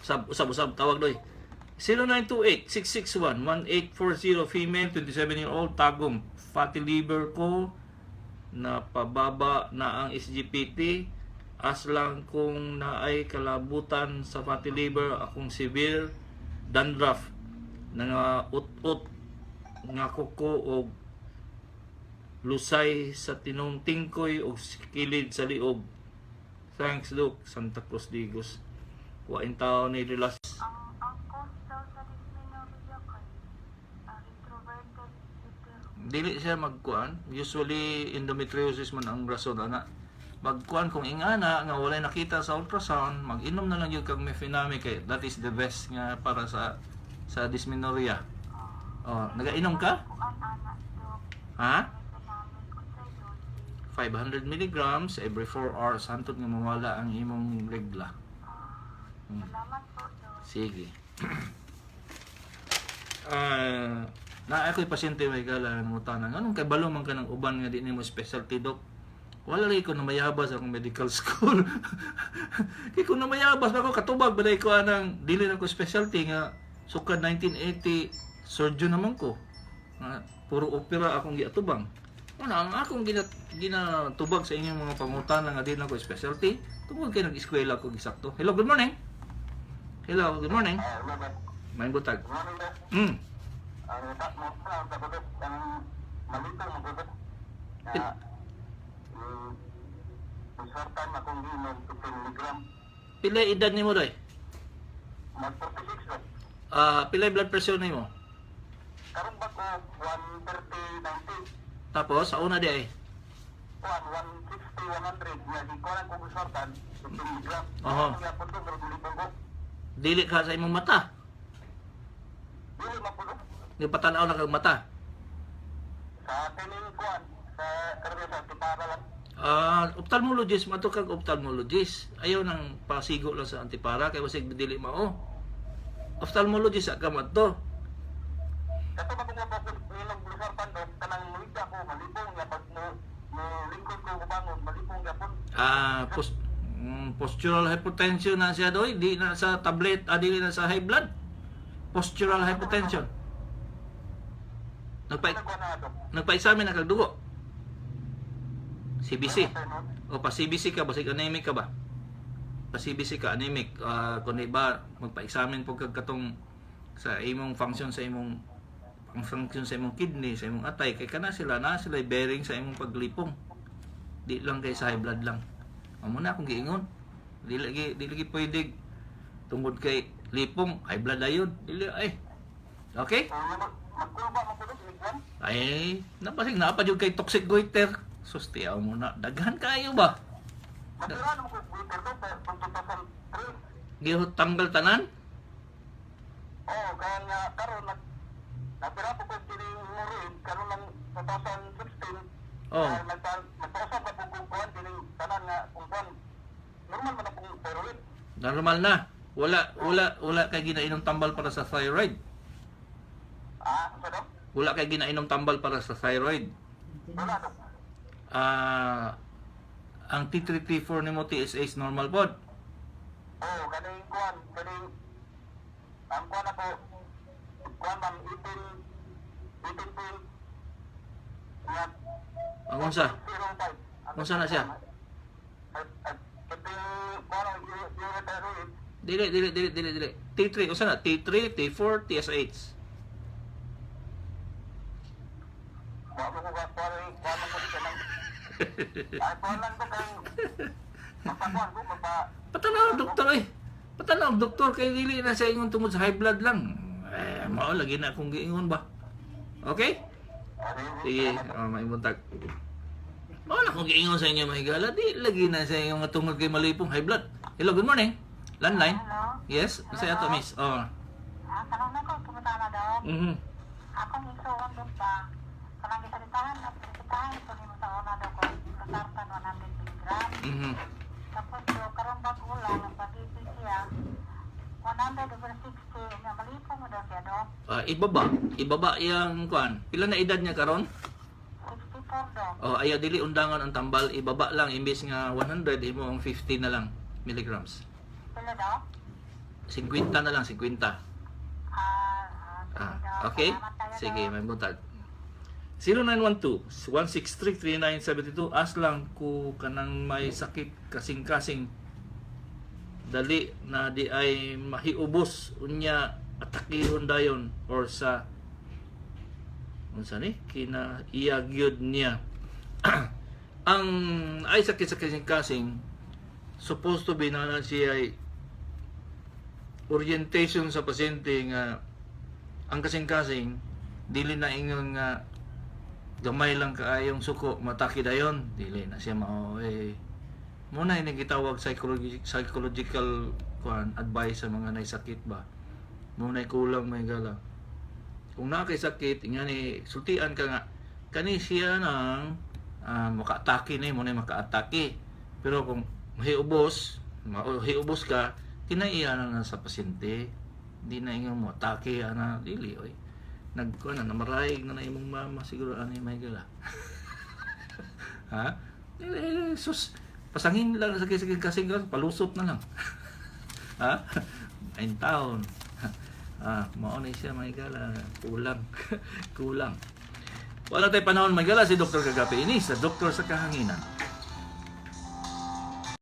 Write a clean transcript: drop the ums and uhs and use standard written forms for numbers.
Sab, usab, usab, tawag doy. 0928-661-1840, female, 27-year-old, Tagum. Fatty liver ko, napababa na ang SGPT. As lang kung naay kalabutan sa fatty liver, akong severe dandruff, nga ut-ut nga kuko og lusay sa tinong tingkoy og kilid sa liog. Thanks, Luke. Santa Cruz Digos. Wain tao ni Rilas. Ang cause daw sa dysmenorrhea kay retroverted uterus. Dili siya magkuan. Usually endometriosis man ang rason ana. Magkuan kung ingana nga walay nakita sa ultrasound, mag-inom na lang gyud kag mefenamic kay that is the best nga para sa dysmenorrhea. Oh, nagainom ka? Kuan ana, Dok. Ha? Mefenamic, unsay dose? 500 milligrams every 4 hours hantod nga mawala ang imong regla. Salamat po, Dok. Sige. Ah, na ako'y pasyente may gala ng mutana. Anong kay balo man ka ng uban nga di nimo specialty, doc? Wala lagi ko namayabas akong medical school. Kay kung namayabas ako katubag balay ko anang dili na ko specialty nga sukad 1980 surgeon naman ko. Nga, puro opera akong giatubang. Una, ang akong ginatubag sa inyong mga pangutana nga di na ko specialty, tungod kay nag-eskwela ko gisakto. Hello, good morning. Hello, good morning. May butag. Pila edad nimo, doy? Ah, pila blood pressure nimo? Karon ba ko 130 90? Tapos sa una di ay. 160 100 nga di ko lang kung gusortan 15 milligram. Oho. Kaya po to pero ko. Dili ka sa imong mata. Dili man po. Di patanaw na kag mata. Sa kining kuan sa karon sa tipara lang. Ah, ophthalmologist, mato kag ophthalmologist. Ayaw nang pasigo lang sa antipara kay basig dili mao. Ophthalmologist sa ka madto. Kato ba kung mapapil nilang gusortan do kanang muhigda ko malipong nga pag mo mo lingkod ko kubangon malipong gyapon. Ah, postural hypertension na siya doy, di na sa tablet, ah, dili na sa high blood. Postural hypertension. Nagpa Ano ko na do? Nagpa-examine na kag dugo. CBC. O pa CBC ka basig anemic ka ba? Pa CBC ka anemic, ah, kun di ba magpa-examine po kag katong sa imong function sa imong ang function sa imong kidney, sa imong atay kay kana sila na sila bearing sa imong paglipong. Di lang kay sa high blood lang. Amo na akong giingon. Di lagi pwede tungod kay lipong high blood ayon. Dili ay. Okay? Magkulba man po do milligram. Ay, napasig na pa jud kay toxic goiter. Sustiyaw mo na. Daghan kayo ba? Matira na mo ko goiter do sa 2003. Gihutanggal tanan? Oo, kaya nga karon nag napira po ko kining murin karon lang 2016. Oh. Nagpausap na po kung kuan kining tanan nga kung kuan normal man na pong thyroid. Normal na. Wala kay ginainom tambal para sa thyroid. Ah, sa do? Wala kay ginainom tambal para sa thyroid. Wala do. Ah, ang T3 T4 nimo TSH normal pod. Oo, kaning kuan kaning ang kuan ako kuan man 18 18 point nga Ang unsa? 05. Unsa na siya? Ay, ay, kuan ang thyroid. Dili, dili, dili, dili, dili. T3 unsa na? T3, T4, TSH. Wa mo ko ka kuan kuan man ko dito nang ay kuan lang ko kay magpakuan ko magpa Patanaw doktor eh. Patanaw doktor kay dili na sa ingon tungod sa high blood lang. Eh, mao lagi na akong giingon ba. Okay? Sige, oh, maibuntag. Mao na akong giingon sa inyo mga higala. Di lagi na sa inyo nga tungod kay malipong high blood. Hello, good morning. Landline? Hello? Yes, masaya to, miss. Oh. Ah, kanang na ko, pumunta na daw. Akong isuon doon ba? Kanang gisalitahan, at gisalitahan ko nimo sa una daw ko, losartan 100 milligram. Tapos do, karon bago lang, ang pag-ibig siya, 100 over 60, nga malipong mo daw siya do. Ah, ibaba. Ibaba yang kuan. Pila na edad niya karon? 64 do. Oh, ayaw dili undangan ang tambal, ibaba lang imbes nga 100 imo ang 50 na lang milligrams. Pila daw? 50 na lang, 50. Ah, ah, sige, Ah, Dok. okay? Salamat kayo, Sige, Dok. may buntag. 0912-163-3972. As lang ko kanang may sakit kasing-kasing, dali na di ay mahiubos, unya atakihon dayon or sa unsa ni kina iya gyud niya ang ay sakit sa kasing-kasing. Supposed to be na siya ay orientation sa pasyente nga ang kasing-kasing dili na ingon nga gamay lang kaayong suko, mataki dayon. Dili na siya mao eh. Muna ini gitawag psychological kuan advice sa mga nay sakit ba. Muna kulang, may gala. Kung naa kay sakit ingani, sultian ka nga kani siya nang makaatake ni mo na makaatake, pero kung mahiubos, mahiubos ka, kinaiya na na sa pasyente. Di na ingon mo atake ana, dili oy. Nagkuan na, namaraig na na imong mama siguro ani, may gala. Ha, eh, sus, pasangin lang sa kasing kasing, palusot na lang ha. In town, ah, mao na siya, may gala. Kulang, kulang. Wala tayo panahon, may gala. Si Dr. Kagapi ini sa Doktor sa Kahanginan.